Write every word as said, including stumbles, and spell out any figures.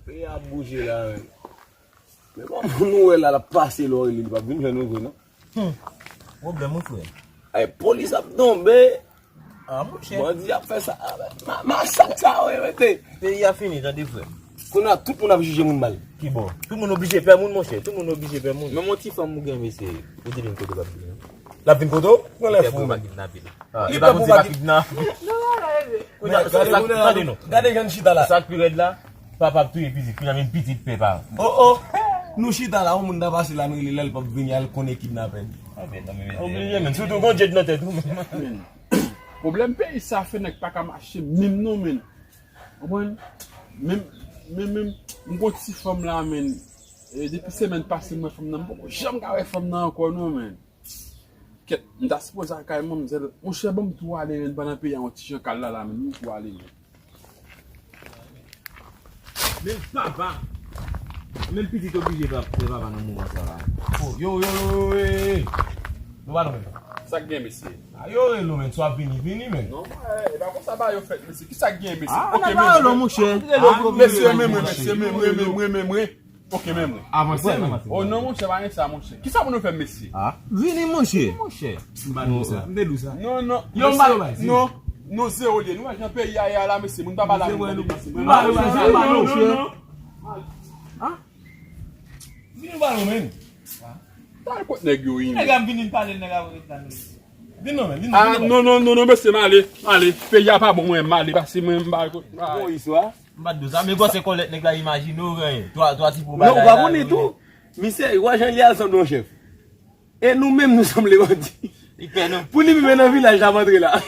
Peyi a bouje la, men. Men bon, moun nou wè la, l ap pase lè w rele, li p ap vin jwenn ou vre, non. Pwoblèm, wi, frè. Ay, polis ap tonbe. Ah, monchè. Bandi ap fè sa. Ma- Masak sa, wi, mete. Peyi a fini, tande, frè. Kounye a, tout moun ap jije moun mal. Ki bò? Tout moun oblije pè moun, monchè. Tout moun oblije pè moun. Men yon ti fanm ou gen, mesye, ou di vin kote w ap vin. L ap vin kote w? Pran lè fou, men. Li pa pou pa kidnape. Li pa pou pa kidnape. Kounye a, sa, sa, tande non. Gade jan n chita la. Sa k pi rèd la, papa ap touye pitit, kounye a menm pitit pè pa. Oh, oh. Nou chita la, yon moun ta pase la, nou rele l, l p ap vini, al konnen kidnapè. Oblije, men. Sitou gon djèd nan tèt ou, men. Pwoblèm peyi sa fè nèg pa ka mache menm non, men. Konprann? Menm, menm, menm, m gon ti fanm la, men. E, depi semèn pase, m wè fanm nan, m poko janm ka wè fanm nan ankò, non, men. Kèt, m ta sipoze al kay manmzèl. Monchè, ban m tou ale, men, pandan peyi a yon ti jan kal la, la, men, m tou ale, men. Men papa, menm pitit oblije pa pè papa nan moman sa la. Oh, yo, yo, yo, yo, yo, yo. Nou pa nan menm. Sa k gen, mesye? Ah, yo, rele w, men, swa vini, vini, men. Non, e pa konsa ba yo fèt, mesye. Ki sa k gen, mesye? Ah, ok, men, non, monchè. Mesye, men, men, mesye, men, men, men, men, men. Ok, men, men. Avanse, men. Oh, non, monchè, pa gen sa, monchè. Ki sa moun yo fè, mesye? Ah, vini, monchè. Monchè. M pa dou sa. M te dou sa. Non, non. Yo, m pa dou, bay. Non. Non, zewo liye. Nou wè jan peyi a ye a la, mesye. Moun pa pale avè nou, mesye. M pa dou sa, m pa dou, monchè. Ah? Vini, m pa dou, men. Tal kot nèg yo ye. Nèg a vini, m pale, nèg a ret la, mesye. Vin non, men, vin non. Ah, non, non, non, non, mesye, m ale, m ale. Peyi a pa bon, mwen, m ale, pase mwen, m pa. Bon, istwa. M pa t dou sa, men gwo se kòlèt nèg la imajine w, gen twa, twa ti po bagay la. Non, ou pa konnen tou. Misye, ou wè jan li al sanble yon chèf. E nou menm, nou sanble bandi. Li pè, non. Pou li menm nan vilaj la, ap antre la.